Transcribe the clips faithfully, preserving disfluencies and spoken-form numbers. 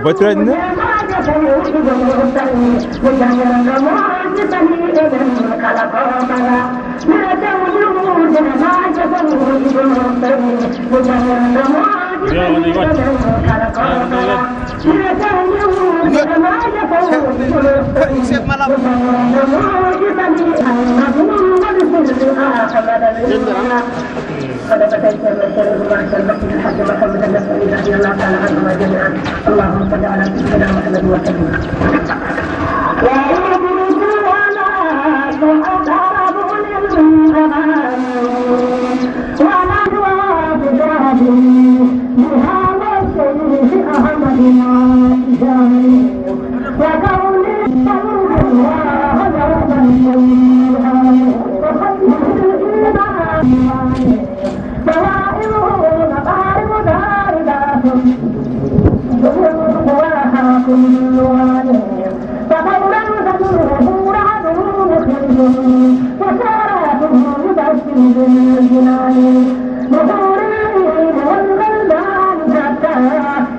Batiraɗi ne? صدقة الشيخ الشريف مع الشيخ المسيح الحاج محمد النصر رضي الله تعالى عنهما جميعا. اللهم صل على سيدنا محمد وسلم. وإن تريدوا ولا تقربوا للأمان ولا توافقوا بهذا الشيخ أحمد التجاني. وقول الصوت وهذا القرآن وخير الإيمان. شوائبه مقارب دار ذات جنوب وحاكم الوالي. فقولا فجره رعد مخرج وشعراته يبشر بالجنان. بحور العين والغلمان حتى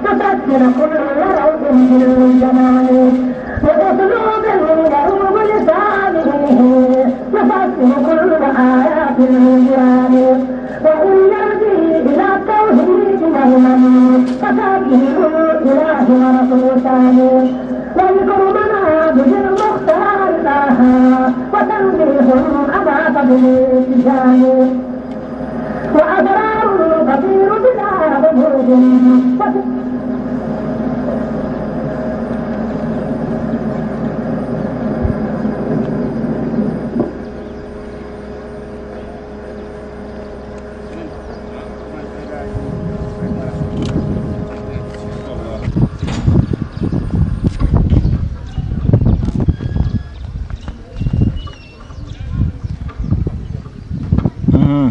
تسكن كل روع بالجنان. بأسلوب يروم لسانه يفسر كل آيات الجنان. وإن يهدي إلى التوحيد نظما فسبح الإله ورسول ثاني. وذكر منابر المختار طه وتنبيه على فضل التجاني. وأسرار تطير بلا حدود. Mhm.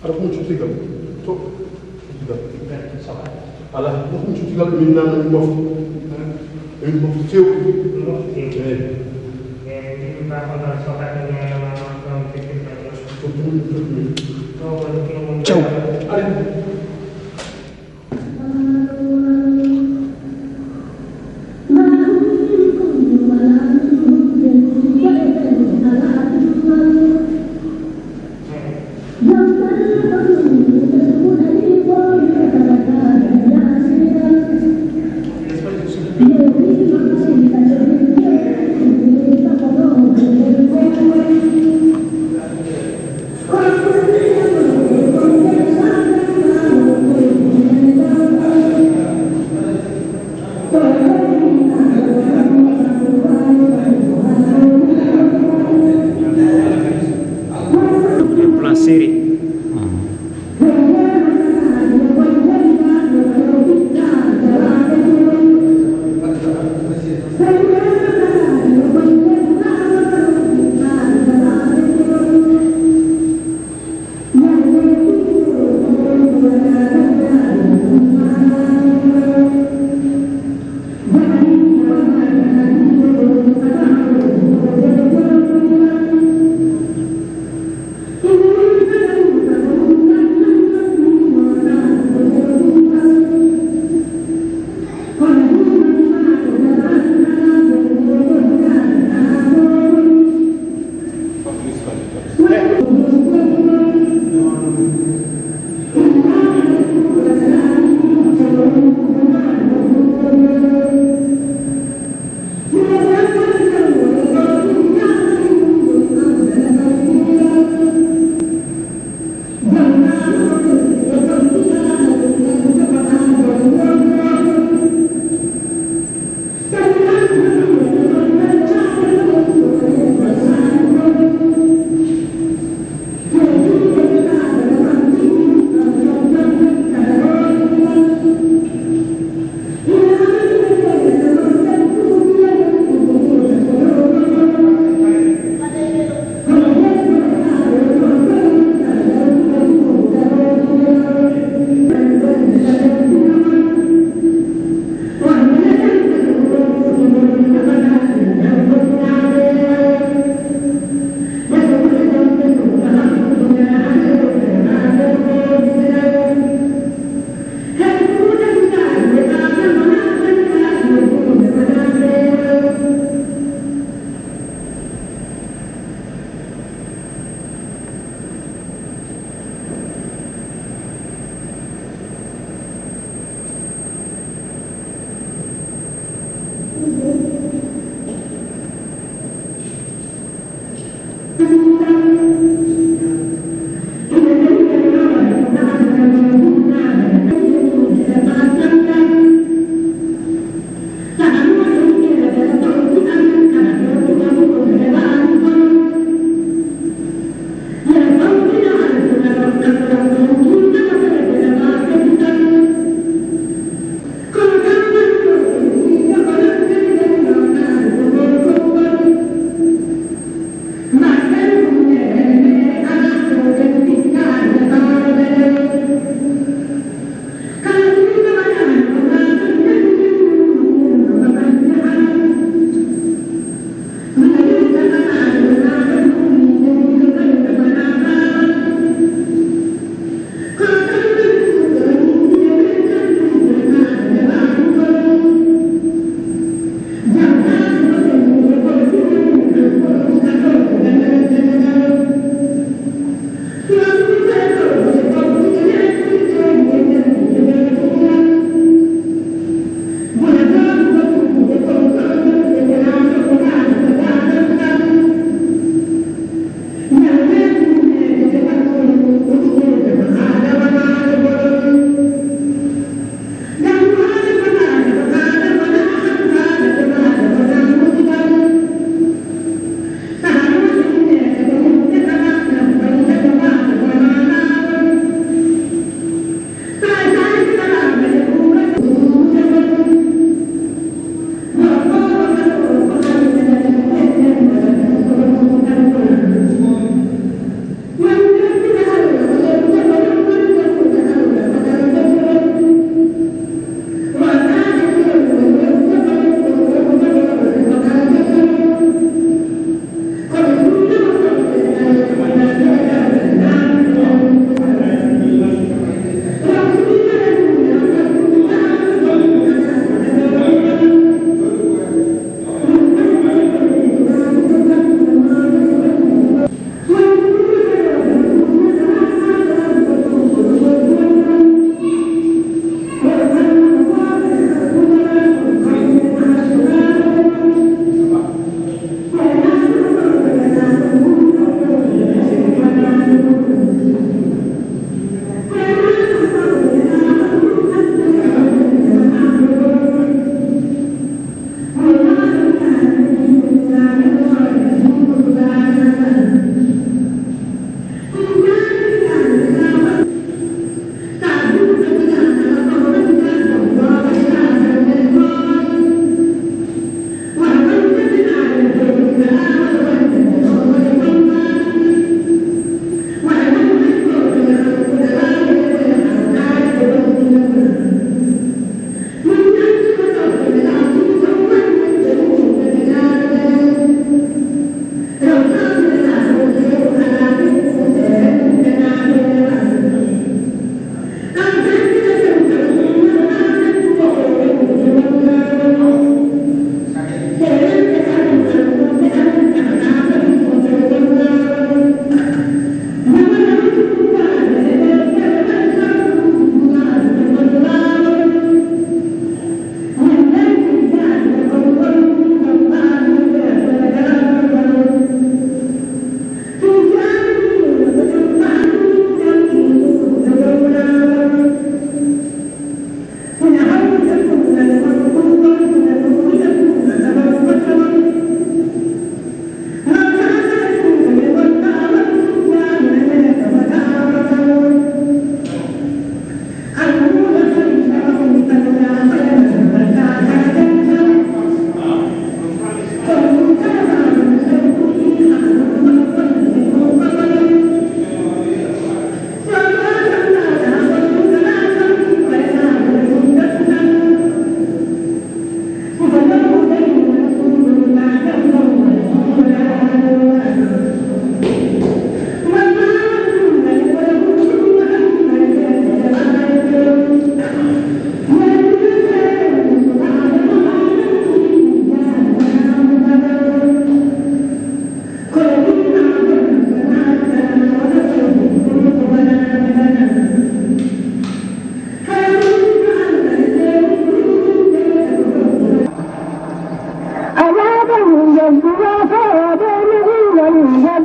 Aɗa huncu digal to digal. Ala, aɗa huncu digal, min nana min mofta. Min mofta tew. Eyi. Caw. Ari.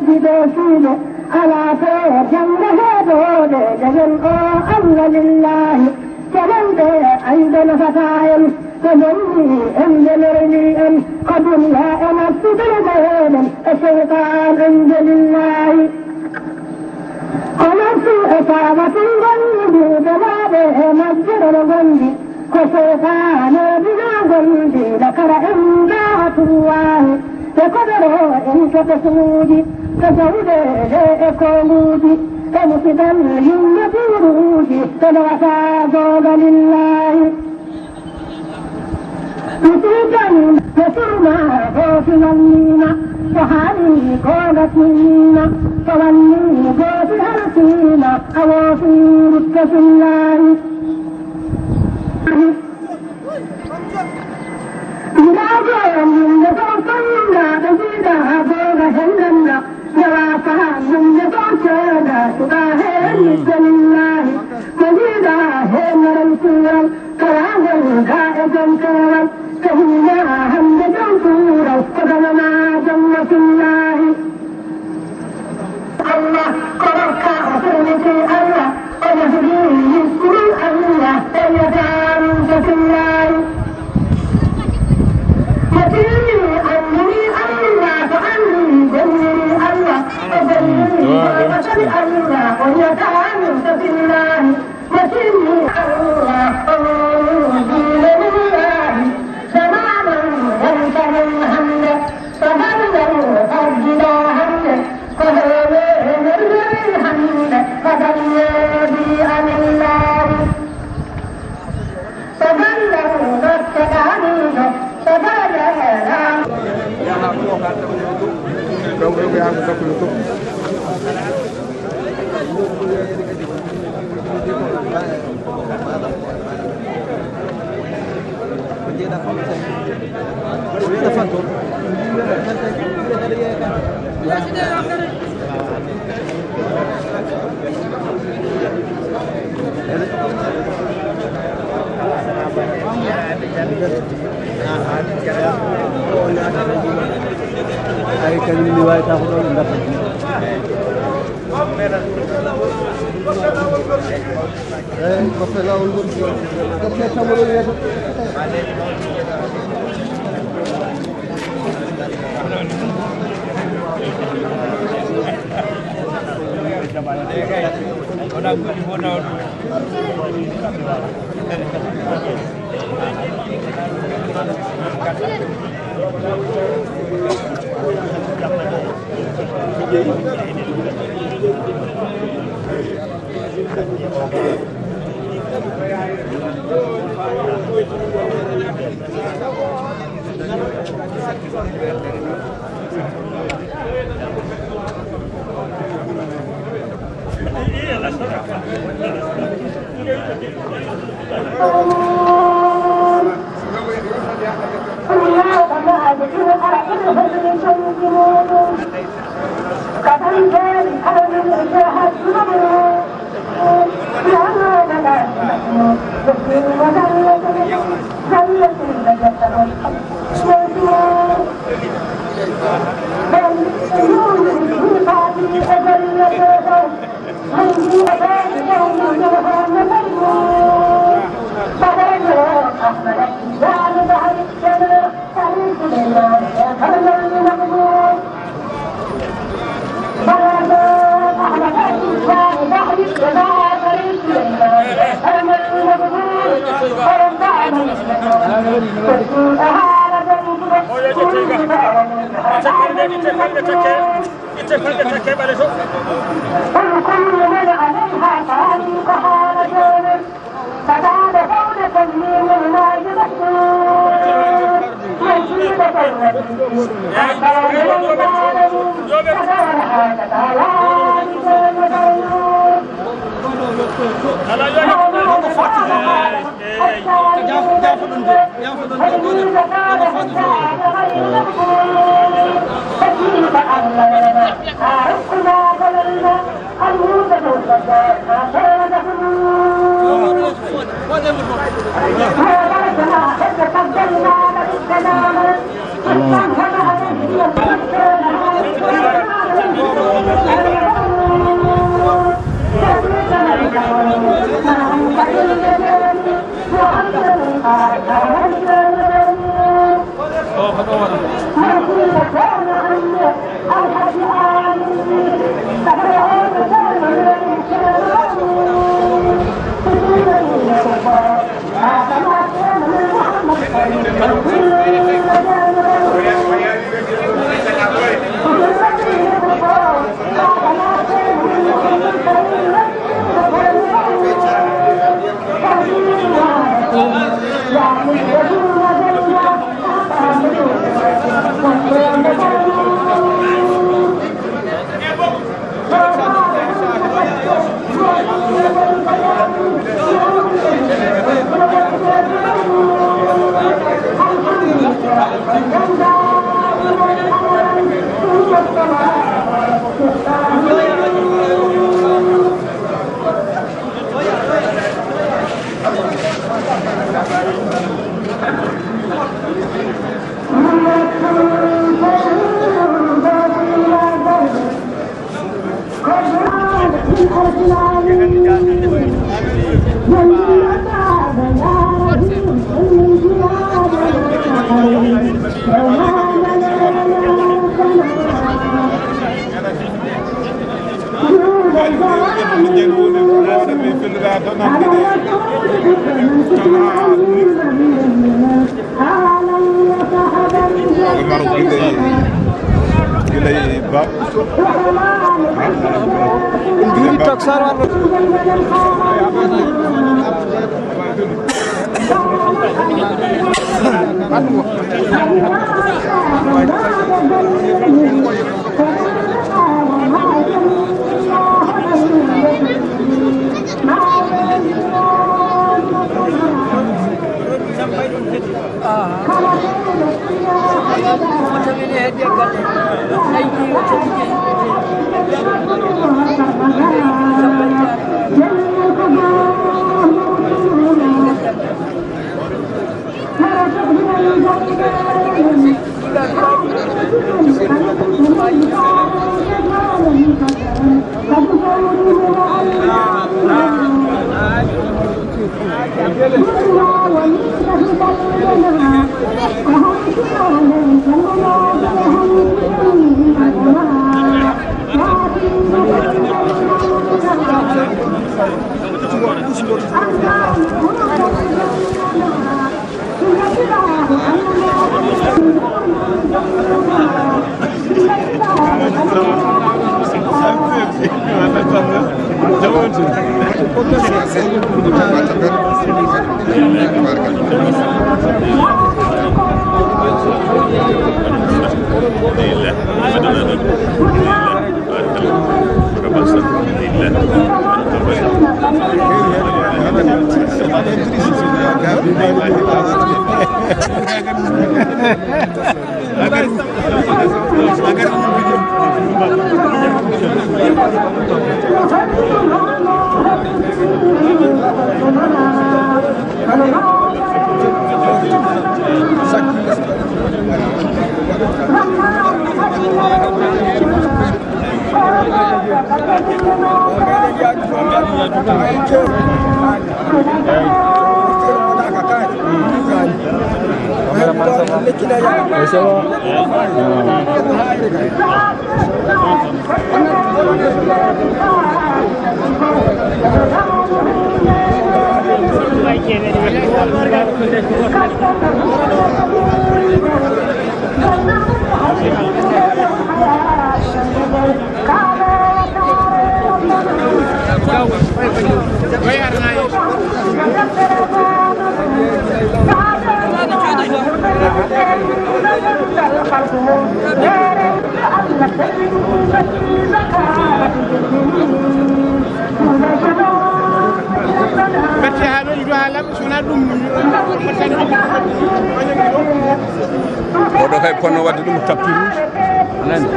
Ɓe suuɗe alaa to janngo heedooɓe, jegen o Allah lillaahi. Jananɓe ayɓe nafata en, ko bonni en, ɓe lorni en, ko duniya e nafsu ɓe meɗen, e seytaan en, nde lillaahi. Ko nafsu e saawatu ngonndi, ɓe laaɓe e majjere no ngonndi. Ko seytaane dina ngonndi, la kara en ngaatu waawi. Ɓe koɗoro en to ɓesnguuji, to jawɗeele e koonguuji, ɓe musiɗan yimɓe buuruuji, ɓe nowata goonga lillaahi. Mi siidani ɓe surma gooto walliima, ko haali goonga timmiima, ko walli gooto halkiima, a woofi rutto fillaahi. Ndaa joom yimɓe fof sonnaa, ɓe njiidaa haa gooŋa hennanna, ndewa faam yimɓe fof ceedaa, suɓaa heen ɓiɓɓe lillaahi. Ɓe njiidaa heen maral kuural, tawaangol gaa e jom peewal, ɓe huunaa hannde jom kuural, ko dañanaa jom no fillaahi. Allah ko rokka o firliti Allah, o jahdi yikkuɗum Allah, o yadaani ko fillaay. Ko tiimi anndini Allah, ko anndi gomniri Allah, o gomniri ko wasali Allah, o yadaani ko fillaay. Ko tiimi Allah, o woni diine lillahi, jamaanan wontanen hannde. Ko banngal faggiɗaa hannde, ko heewɓe e nder leydi hannde, ko dañooji amin laawi. Ko banngal dokke ɗaaniiɗo, ko daraja e laamu. Ay, kañum ne waawi tawa ko ɗo ɓe mbaɗata. Eeyi, goppe laawol ngol, goppe tamol o wiyata. Itte panɗe, itte panɗe takke, itte panɗe takke ɓale to. Ala yo. Jaafo, jaafo ɗum de, jaafo ɗum de, ɗo ne, ɗo ne fadi to. Gila e ba. Gila e ba. Ɓette haa ɓe nduwa lam, so wonaa ɗum, waɗtani ɗum. Oɗo kay ponno waɗde ɗum tapis rouge. A nani?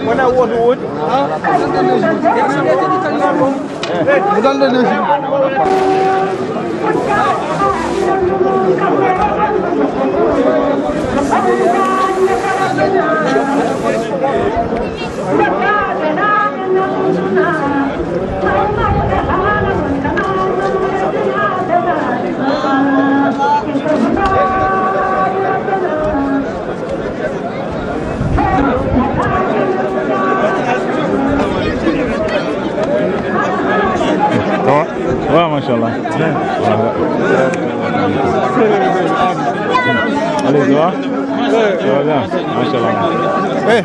Wona woto woodi. Mo dande leydi. Allez, ça va? Ça va bien? Machallah. Eh.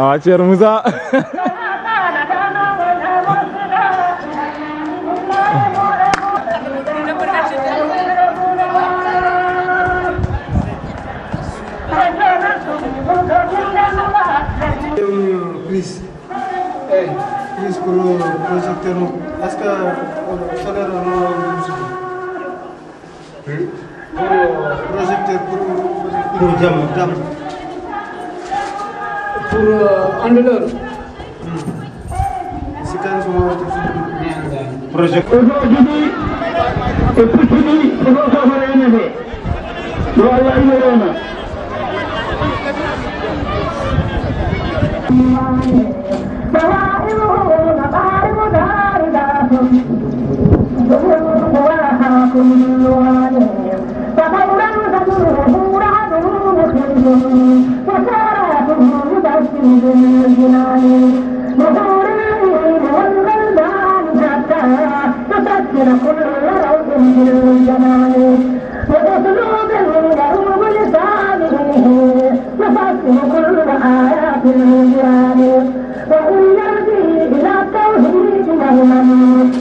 Ah, Thierno Moussa. Please. Eh, please, pour le projecteur, non. Est-ce que, euh, solaire, non, non, non. Pour, euh, projecteur, pour, pour jam, jam. Pour, euh, onduleur. Hmm. Si kan so wawata. Projecteur. Oɗo jogii e puccuɗi ko ɗo ko hoore ene nde. Yo Allah ino rewna. تسكن كل روض بالجمال، وأسلوب يروم لسانه، يفسر كل آيات الجنان. وإن يرجع إلى التوحيد نظما،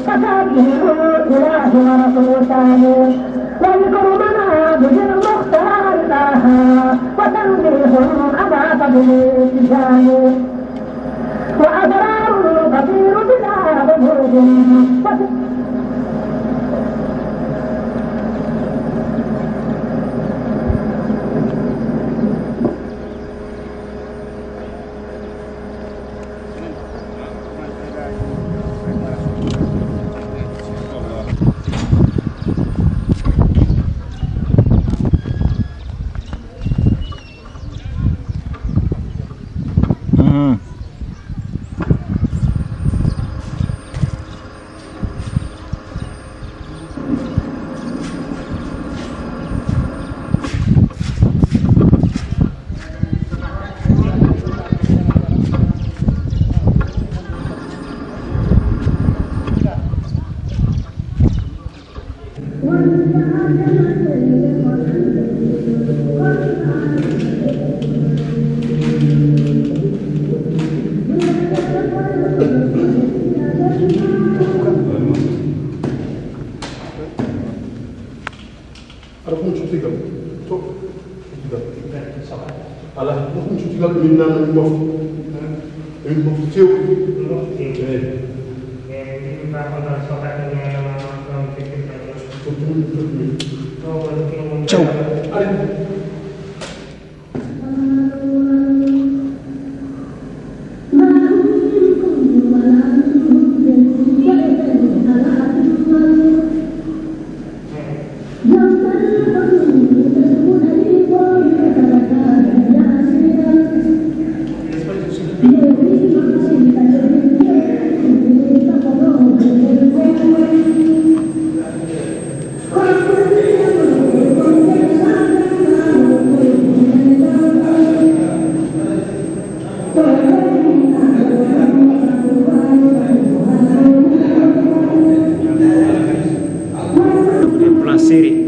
فسبح الإله ورسول ثاني. وذكر منابر المختار طه، وتنزيه على فضل التجاني. وأسرار تطير بلا غموض. Mhm. Cutigal to cutigal. Ala ɗum cutigal min nana min mofta. Min mofta tew. Eyi. Ko ɗum ɗum. Caw. Ari. Plan serré.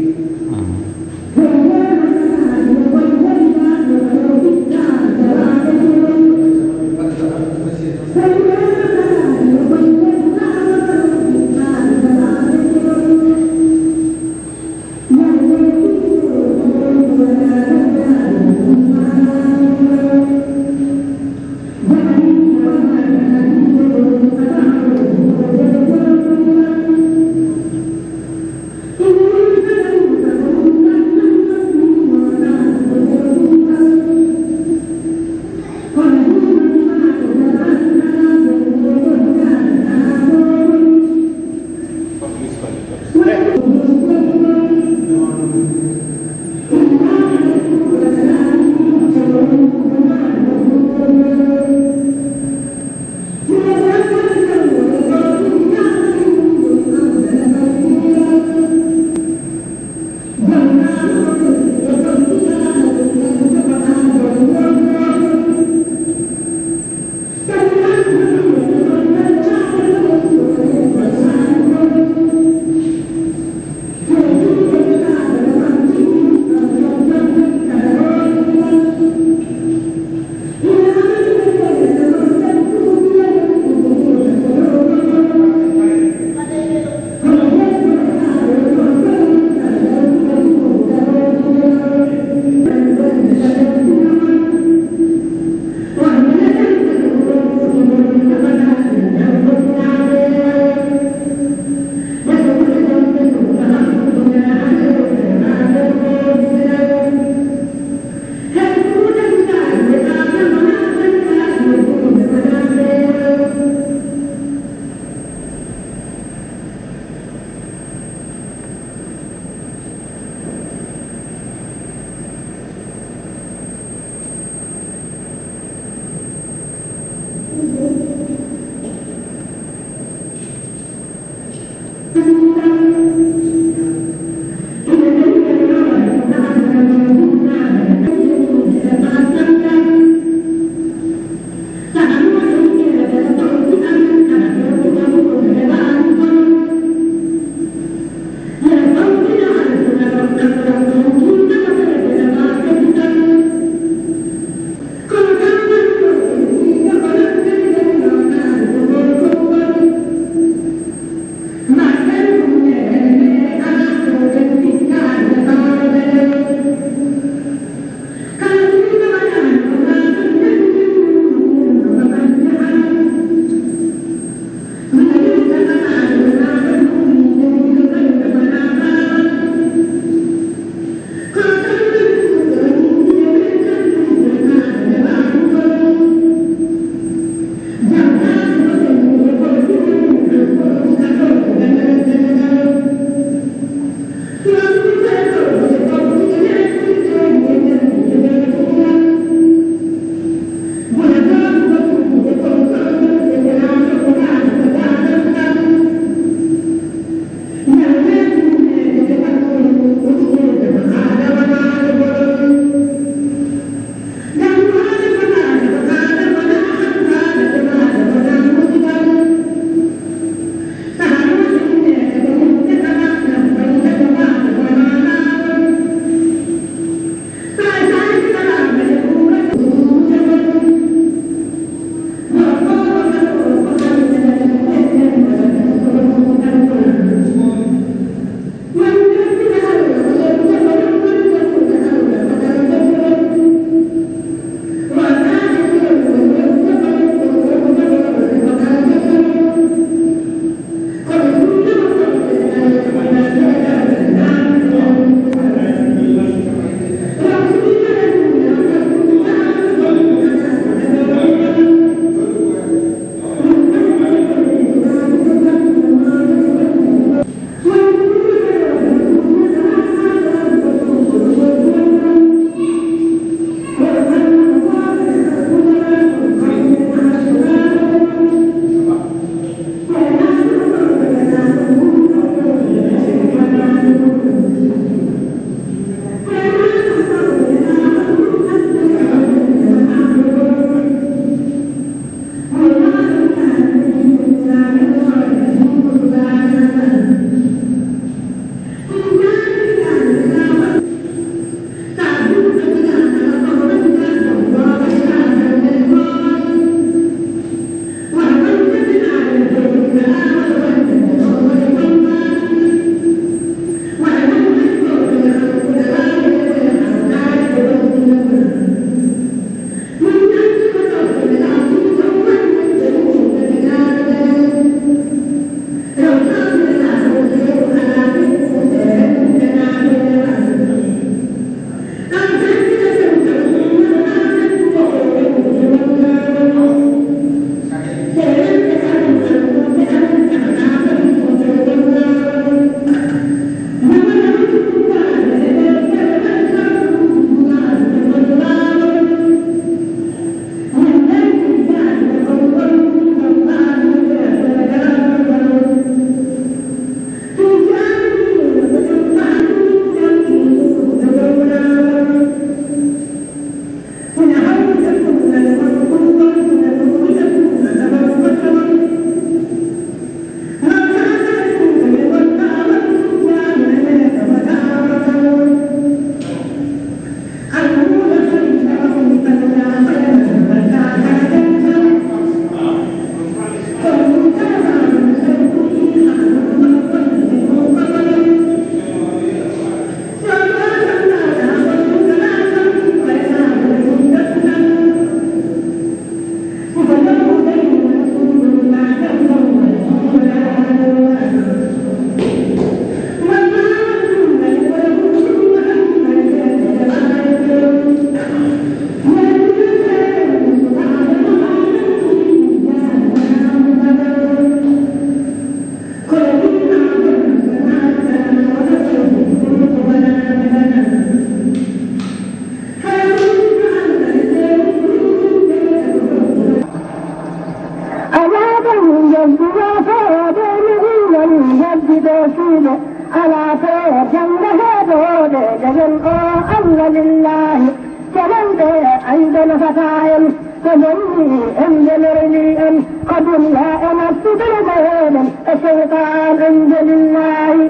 Allah lillahi, jaɓanɓe ayɓe nafata en, ko bonni en, ɓe lorni en, ko duniya e nafsu ɓe meɗen, e seytaan en, ɓe lillahi.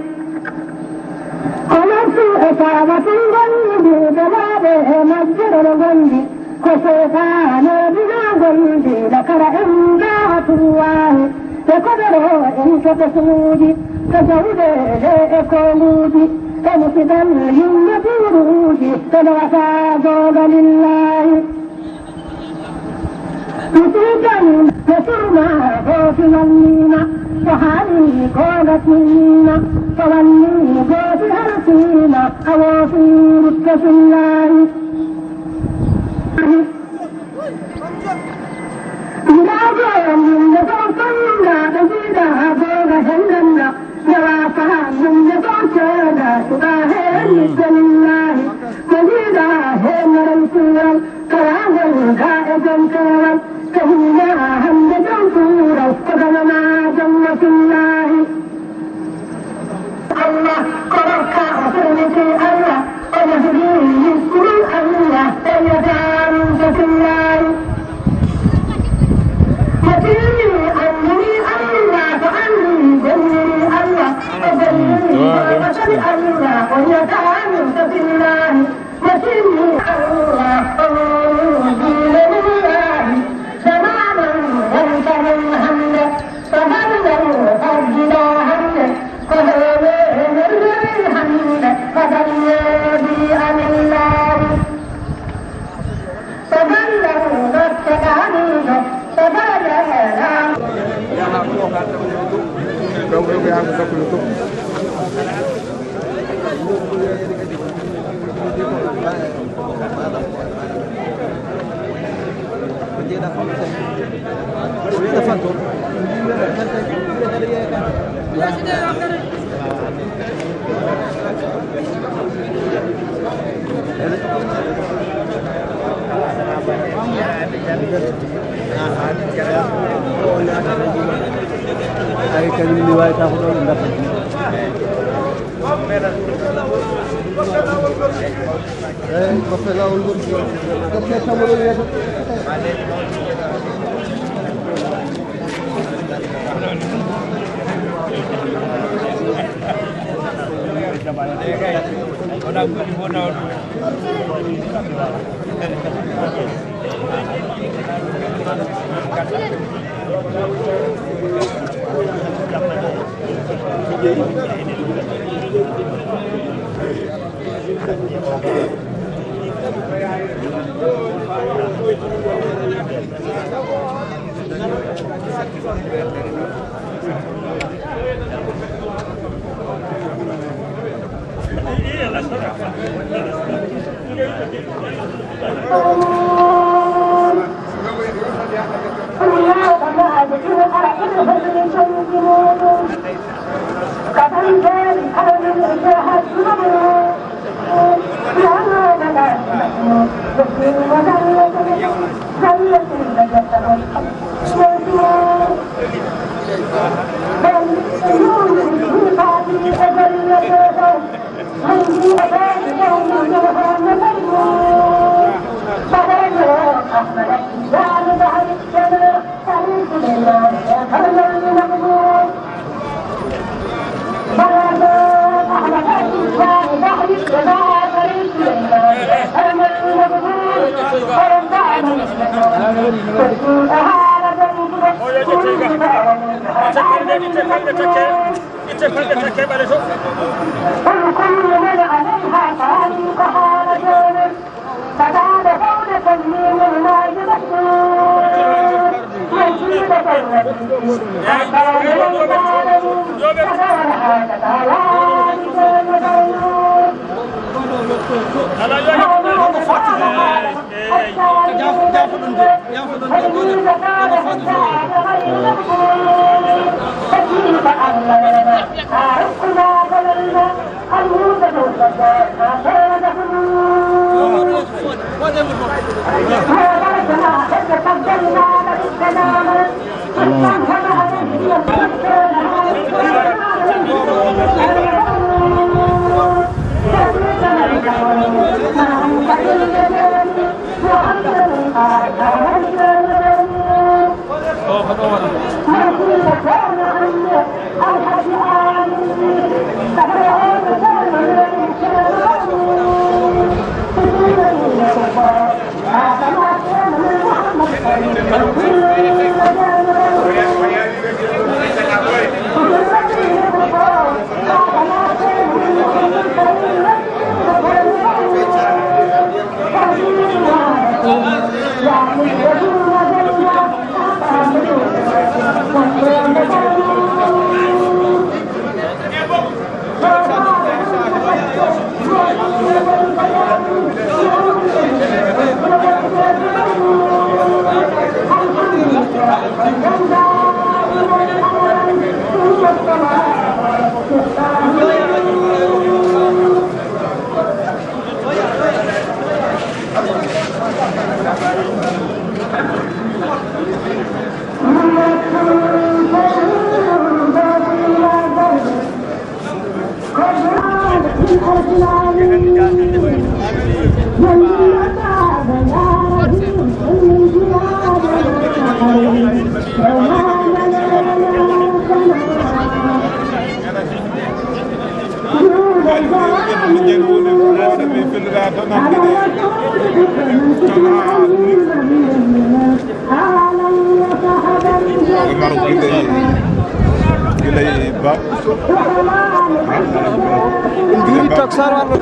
Ko nafsu e saaba tun gondi, ɓe laaɓe e majjere no gondi, ko seytaane bina gondi, lakara en daa tuwaahi. Ɓe koɗoro en to ɓesnguuji, to jawɗeele e koonguuji, e musiɗal yimɓe buuruuji, ɓe ɗowata googa lillahi. Mi siitan ɓe surma gooti walliima, ko haali googa timmiima, ko walli gooti halfiima, a woofi rutta fillahi. Ndaa gooyam yimɓe fof sonnda, ɓe njiida haa googa henndanna, ndewa faam yimɓe fof ceeda, suɓa heen misalillahi, ɓe njiida heen maral kuural, karaangol gaa e jom peewal, ɓe hiina hannde jom kuural, ko ganana jom masillahi. Allah ko rokka o firliti Allah, o jogii yikkuɗum Allah, o yiyata min ko fillaari. Mo tiimi anndini Allah, ko anndi golliri Allah, o golliri ko tawi Allah, o yiyata min ko fillaari. Mo tiimi Allah, o woni diine lillahi, jamaanan wonta min hannde. Ko ballal faggiɗaa hannde, ko hoore men woni hannde, ko ballooji amin laawi. Ko ballal dokke ɗaaniiɗo, ko ballal laamu. Ay, kañum ni wawi taw ko ɗo ɓe mbatta. Eyi, ko fe lawol ngol. Ko fe tamol wiyata. Itte panɗe takke ɓaɗe to. Ala yo. Eyi. Jafo, jafo ɗum de, jafo ɗum de, ɗo ne, ɗo ne foti so. Umaru, gila yi, gila yi ba. Ɗum juuɗi tak sar walla.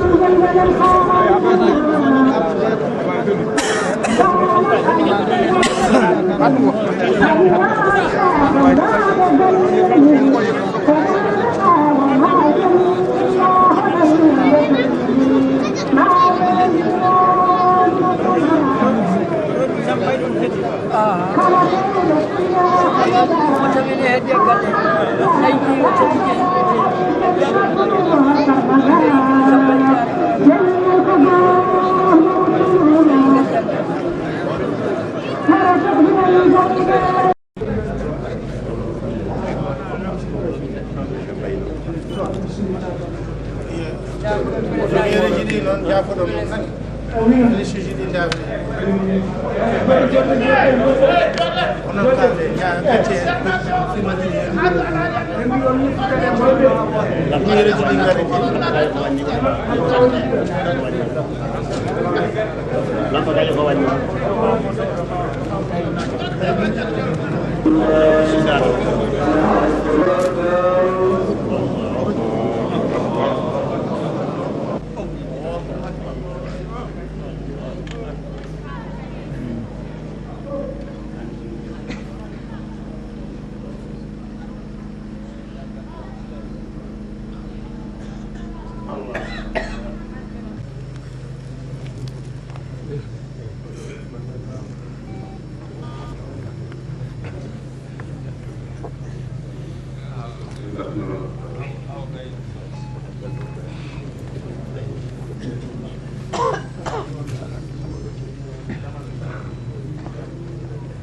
Onon kaaɓe, yaa, ɓe te-,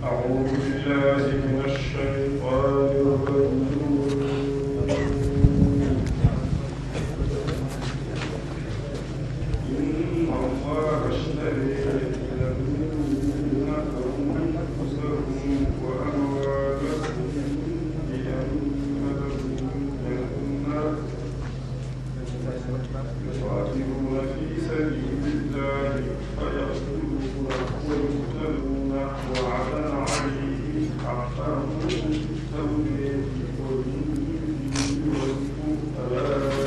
أعوذ بالله من الشيطان الرجيم. إن الله اشترى من المؤمنين أنفسهم وأموالهم بأن لهم الجنة يقاتلون في سبيل الله فيقتلون ويقتلون وعدا عليه حقا في التوراة والإنجيل والقرآن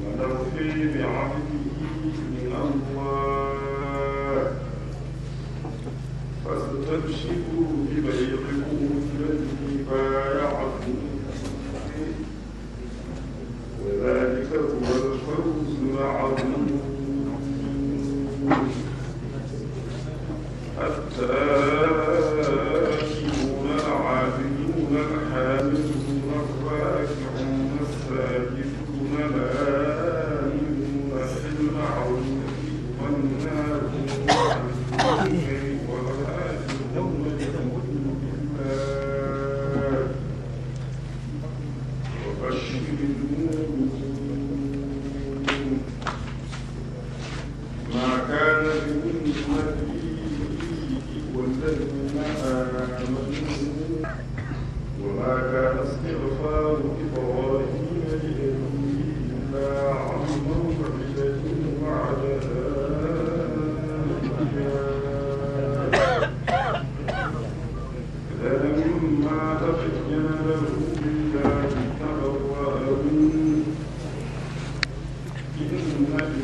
ومن أوفى بعهده من الله فاستبشروا ببيعكم الذي بايعتم به وذلك هو الفوز العظيم. التائبون العابدون الحامدون الراكعون الساجدون الآمنون في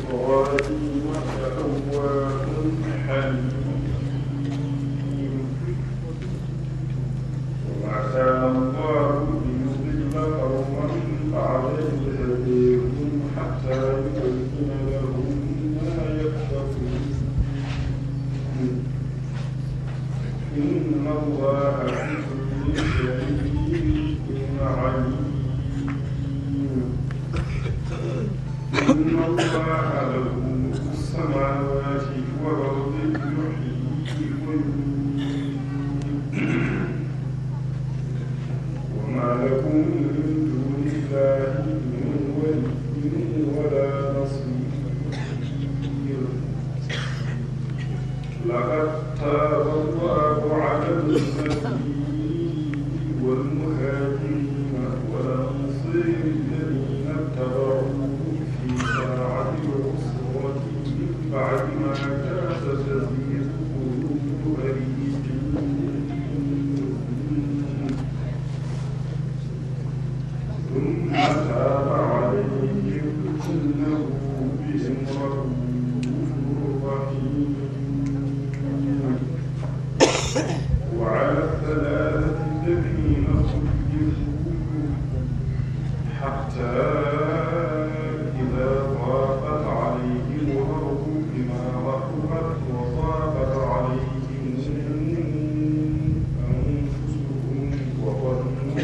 إبراهيم أواه حليم. وما كان الله ليضل قوما بعد إذ هداهم حتى يبين لهم ما يتقون. إن الله بكل شيء عليم. إن الله له ملك السماوات والأرض يحيي ويميت. وما لكم من دون الله من ولي ولا نصير. لقد تاب الله على النبي والمهاجرين والأنصار الذين اتبعوه في ساعة العسرة من بعد ما كاد يزيغ قلوب فريق منهم ثم تاب عليهم إنه بهم رءوف رحيم. وعلى الثلاثة الذين خلفوا حتى إذا ضاقت عليهم الأرض بما رحبت وضاقت عليهم أنفسهم وظنوا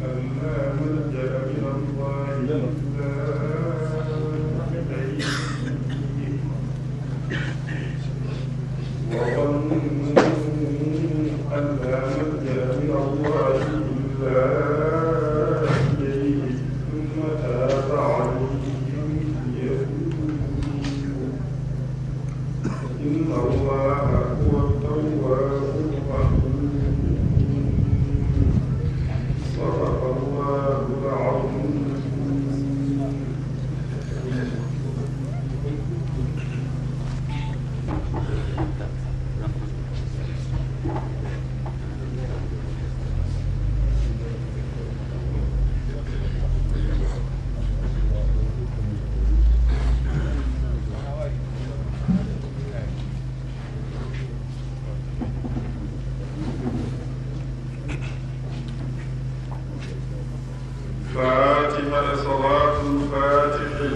أن لا ملجأ من الله إلا إليه وظنوا أن لا ملجأ من الله إلا إليه ثم تاب عليهم ليتوبوا. إن الله هو التواب الرحيم. صدق الله العظيم. Fatiha e Salaatul Faatihi.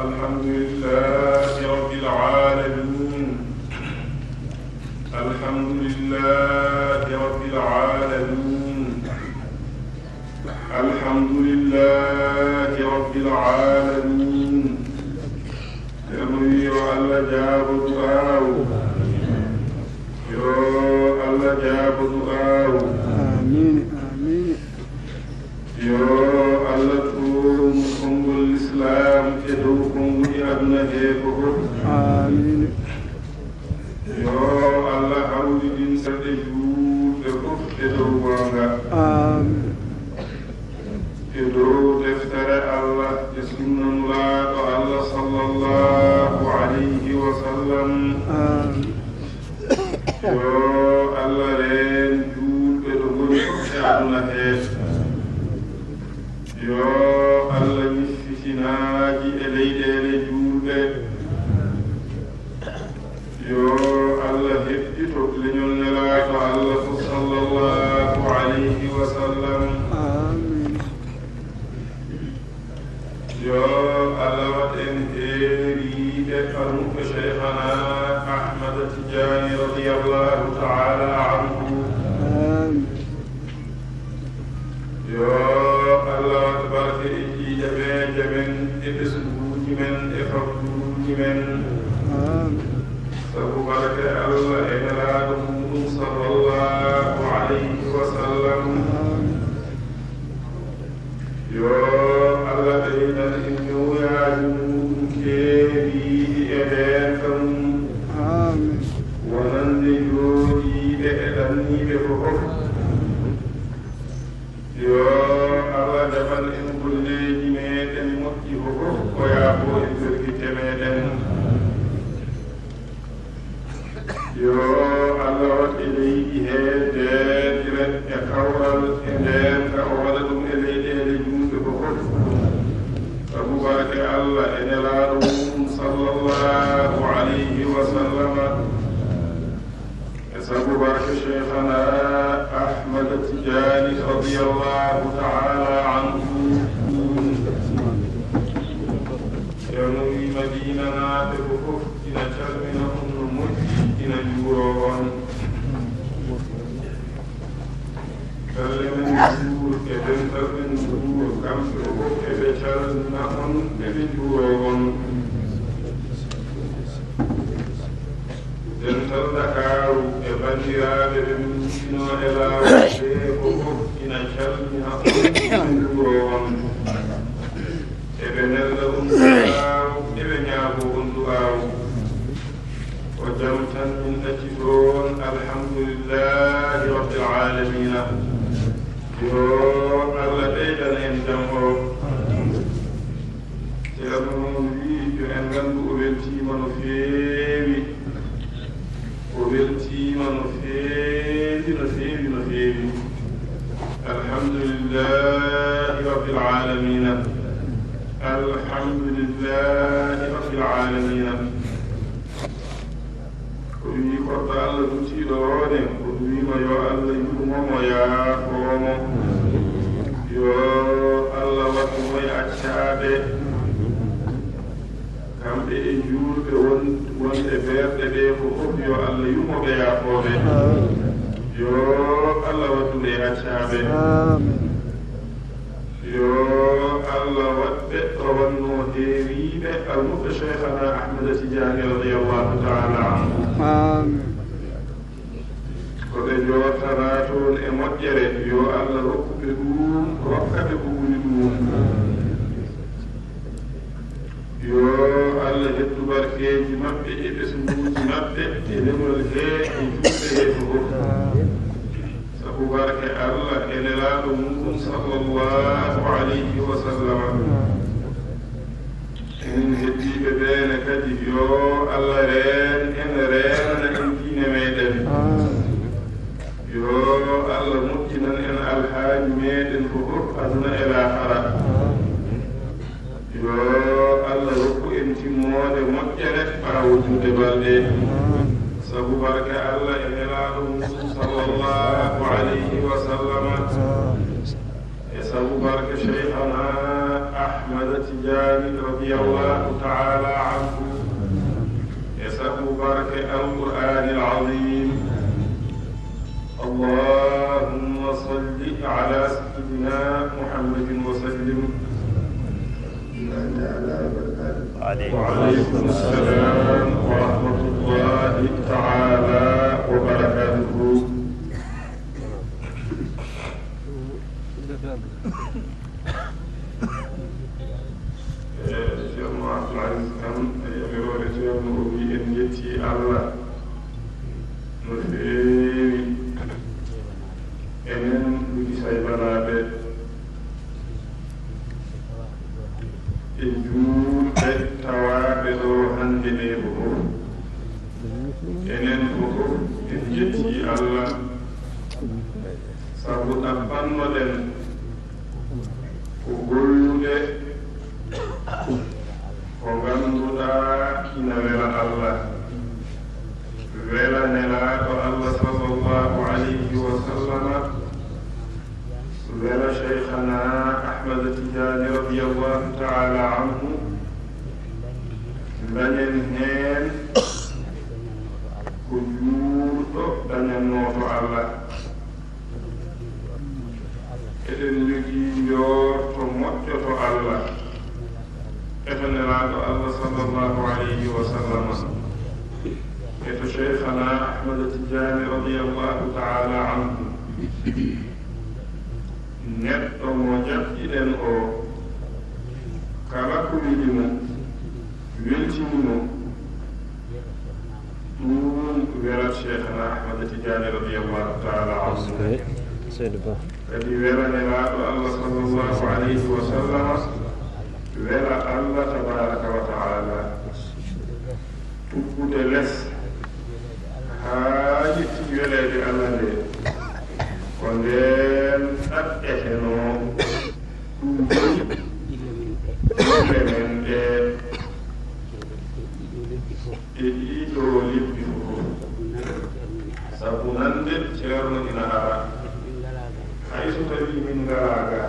الحمد لله رب العالمين. الحمد لله رب العالمين. الحمد لله رب العالمين. Yalla yo Allah jaabo du'aawu. Yo Allah jaabo du'aawu. Amiin, amiin. Yo Allah tooñu konngol Lislaam e dow konnguɗi aduna hee ko fof. Amiin. Yo Allah hawrindin serɗe juulɓe fof e dow goonga. Amiin. E dow deftere Allah e sunna Nulaaɗo Allah sallallahu alayhi wa sallam. Amiin. Yo Allah reen juulɓe ɗo ngoni fof e aduna hee. Yo Allah ñif fitinaaji e leyɗeele juulɓe. Yo Allah heɓɓito leñol Nelaaɗo Allah fof sallallahu alayhi wa sallam. Amiin. Yo Allah waɗ en heeriiɓe farmuɓe Cheikhana Ahmad Tidiane radiyallahu ta'ala anhu. Amiin. Yo Sujuuji men e farduuji men. Amiin. Sabu barke Allah e Nelaaɗo muɗum sallallahu alayhi wa sallam. Amiin. Yo Allah ɓeydan en ñawiyaaji muɗum keeriiɗi e ndeenka mum. Amiin. Wonande jooɗiiɓe e ɗanniiɓe ko fof. Yo Allah jaɓan en golleeji meeɗen moƴƴi fof, o yaafo en pergitte meeɗen. Yo Allah waɗ e leydi he deeƴre e kawral e ndeenka, o waɗa ɗum e leyɗeele juulɓe ko fof. Sabu barke Allah e Nelaaɗo mum sallallahu alayhi wa sallama. E sabu barke Cheikhana Ahmad Tidiane radiyallahu ta'ala anhu. Ceerno wi Madina naaɓe ko fof ina calmina on no moƴƴi, ina njuuro on. Galle men Mbuur e dental men Mbuur, kamɓe fof eɓe calmina on, eɓe njuuro on. Dental Ndakaaru e banndiraaɓe ɓe min njiɗnoo e laawol ɓe ko fof ina calmina on, ina njuuro on. Eɓe nelda on du'aaw, eɓe ñaagoo on du'aaw. Ko jam tan min ɗacci toon, alhamdulillahi rabbil aalamiina. Yo Allah ɓeydan en jam o. Ceerno noon wii, yo en nganndu o weltiima no feewi. O weltiima no feewi, no feewi, no feewi. Alhamdulillahi rabbil aalamiina. Alhamdulillahi rabbil aalamiina. O wii korɗo Allah duttiiɗo o ne, o wiima yo Allah yurmo mo, yaafoo mo. Yo Allah waɗ mo e accaaɓe. Kamɓe e juulɓe won-, wonɓe ɓerɗe ɓe ko fof, yo Allah yurmo ɓe, yaafoo ɓe. Yo Allah waɗ ɗum e accaaɓe. Amiin. Yo Allah waɗ ɓe ɗo wannoo heewiiɓe almuɓɓe Cheikhana Ahmada Tidiane radiyallahu ta'ala anhu. Amiin. Ko ɓe njooɗtanaa toon e moƴƴere, yo Allah rokku ɓe ɗum, rokka ɓe ko ɓuri ɗum. Yo Allah heddu barkeeji maɓɓe e ɓesnguuji maɓɓe e leñol he e juulɓe he fof. Sabu barke Allah e Nelaaɗo muɗum sallallahu alayhi wa sallam. Enen heddiiɓe ɓe ne kadi, yo Allah reen en, reenana en diine meɗen. Yo Allah moƴƴinan en alhaaji meɗen fof, aduna e laakara. Yo Allah rokku en timmoode moƴƴere ɓaawo juuɗe balɗe. Sabu barke Allah e Nelaaɗo mum sallallahu alayhi wa sallam. E sabu barke Cheikhana Ahmada Tidiane radiyallahu ta'ala anhu. E sabu barke Al-Qur'anil Azim. اللهم صل على سيدنا محمد وسلم. وعليكم السلام ورحمة الله تعالى وبركاته. E Ceerno Abdoul Aziz Kane, e yamiroore Ceerno, o wi en njetti Allah no feewi. Enen Luuji Saybanaaɓe, e juulɓe tawaaɓe ɗo hannde ɓe fof, enen fof en njetti Allah, sabu ɗaɓɓannoɗen ko gollude ko ngannduɗaa ina wela Allah, wela Nelaaɗo Allah sallallahu alayhi wa sallam, wela Cheikhana Ahmada Tidiane radiyallahu ta'ala anhu, dañen heen ko juulɗo dañannoo to Allah. Eɗen njogii njoorto moƴƴo to Allah. Nelaaɗo Allah sallallahu alayhi wa sallam, e to Cheikhana Ahmad Tidiane radiyallahu ta'ala anhu. Neɗɗo mo jaɓɓiɗen o, kala ko weli mo, weltini mo, ɗum welat Cheikhana Ahmad Tidiane radiyallahu ta'ala anhu. Seydi Ba. Kadi wela Nelaaɗo Allah sallallahu alayhi wa sallam, wela Allah tabaraka wa ta'ala. Tuggude les haa yetti weleede Allah nde, ko ndeen ɗaɓɓetenoo ɗum ɗiɗo men ɗe, e ɗiɗo lebbi fof. Sabu nande Ceerno ina ara. Hay so tawii min ngalaa ga,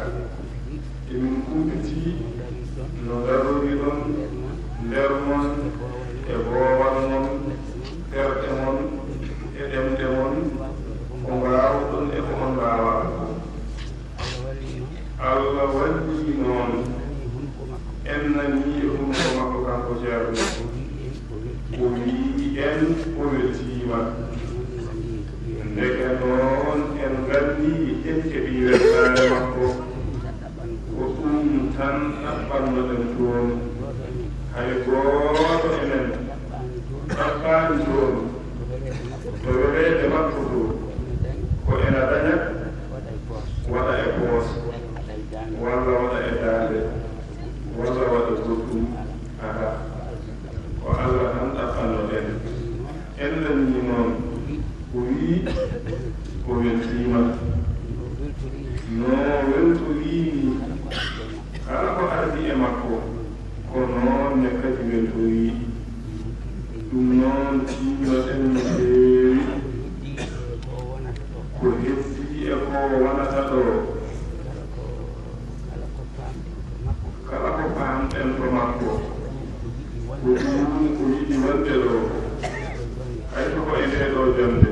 emin kumpitii no ngaroriɗon nder mon, e boowal mon, terɗe mon, e ɗemɗe mon, ko mbaawɗon e ko on mbaawaaka ko. Allah wallii noon, en nanii e hunuko makko kanko Ceerno, o wii en o weltiima. Ndeke noon en nganndii en keɓii weltaare makko, ko ɗum tan ɗaɓɓannoɗen toon. Hay gooto e men ɗaɓɓaani toon to weleede makko to, ko ena daña, waɗa e poos, walla waɗa e daande, walla waɗa goɗɗum. Aha. Ko Allah tan ɗaɓɓannoɗen. En nanii noon, o wii o weltiima. No weltoriimi kala ko ardi e makko, ko noon ne kadi weltorii. Ɗum noon, tiinno-ɗen no feewi ko heddii e ko wonata ɗo. Kala ko paamɗen to makko, ko ɗum o yiɗi wonde ɗo. Hay so ko e ndee ɗoo jonnde,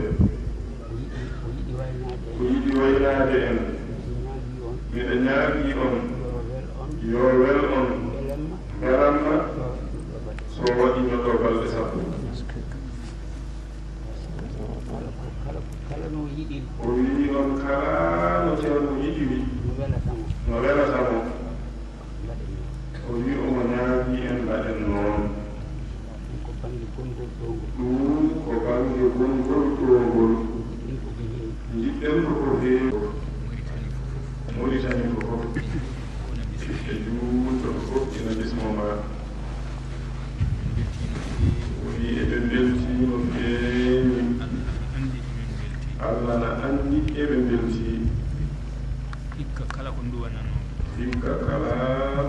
o yiɗi waylaade en. Miɗo ñaagii on, yo wel on, mbelamma, so waɗiino ɗo balɗe sappo. Kala ko, kala ko, kala no yiɗiri. O wii on kala no Ceerno yiɗiri. No welata mo. No welata mo. Mbaɗen noon. O wii omo ñaagii en mbaɗen noon. Ɗum ko bannge gongol ɗowngol. Ɗum ko bannge gongol ɗowngol. Ɗum ko ko heewi. Njiɗɗen ko ko heewi. Mauritanie ko fof. Mauritanie ko fof. E juulɓe ko fof ina bismoo ma. Woni eɓe mbeltii no feewi. Allah na anndi eɓe mbeltii. Hikka kala ko nduwananoo. Hikka kala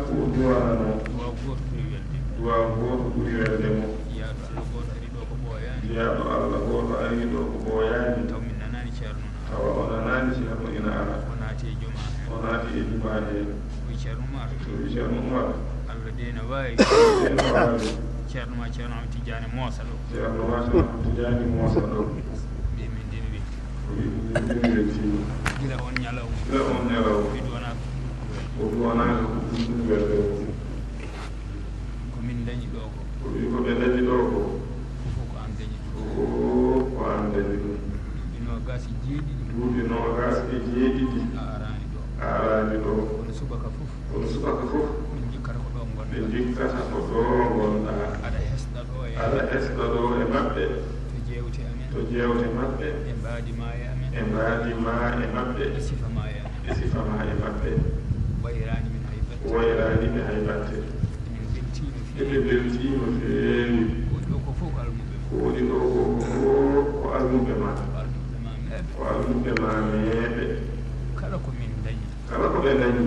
ko nduwananoo. Duwaaw gooto ɓuri welde. Duwaaw gooto ɓuri welde mo. Jiyaaɗo Allah gooto ari ɗo ko ɓooyaani. Jiyaaɗo Allah gooto ari ɗo ko ɓooyaani. Taw min nanaani Ceerno na. Tawa o nanaani Ceerno ina ara. O naati e jumaa hee. O naati e jumaa hee. O wii Ceerno Umar. O wii Ceerno Umar. Allah de ina waawi. Allah de ina waawi. Ceerno ma Ceerno Ahmad Tijaani moosa ɗo. Ceerno ma Ceerno Ahmad Tijaani moosa ɗo. Mbiɗen min de mi weltii. O wii ɗum min de mi weltiima. Gila on ñalawma. Gila on ñalawma. Mi duwanaaka. O duwanaaka ko ɗum ɗum welde o. Ko min dañi ɗo ko. O wii ko ɓe dañi ɗo ko. Fof ko an dañi ɗum. Fof ko an dañi ɗum. Duuɓi noogaas e jeeɗiɗi. Duuɓi noogaas e jeeɗiɗi. A araani ɗo. A araani ɗo. Kono subaka fof. Kono subaka fof. Ɓe njikkata ko ɗo ngonɗaa. Ɓe njikkata ko ɗo ngonɗaa. Aɗa hesɗa ɗo e. Aɗa hesɗa ɗo e maɓɓe. To jeewte amen. To jeewte maɓɓe. E mbaadi ma e amen. E mbaadi ma e maɓɓe. E sifa ma e amen. E sifa ma e maɓɓe. Wayraani min hay batte. Wayraani ɓe hay batte. Emin mbeltii no feewi. Eɓe mbeltii no feewi. Ko woni ɗo ko fof ko almuɓɓe. Ko woni ɗo ko fof ko almuɓɓe ma. Ko almuɓɓe ma meeɓe. Ko almuɓɓe ma meeɓe. Kala ko min dañi. Kala ko ɓe dañi.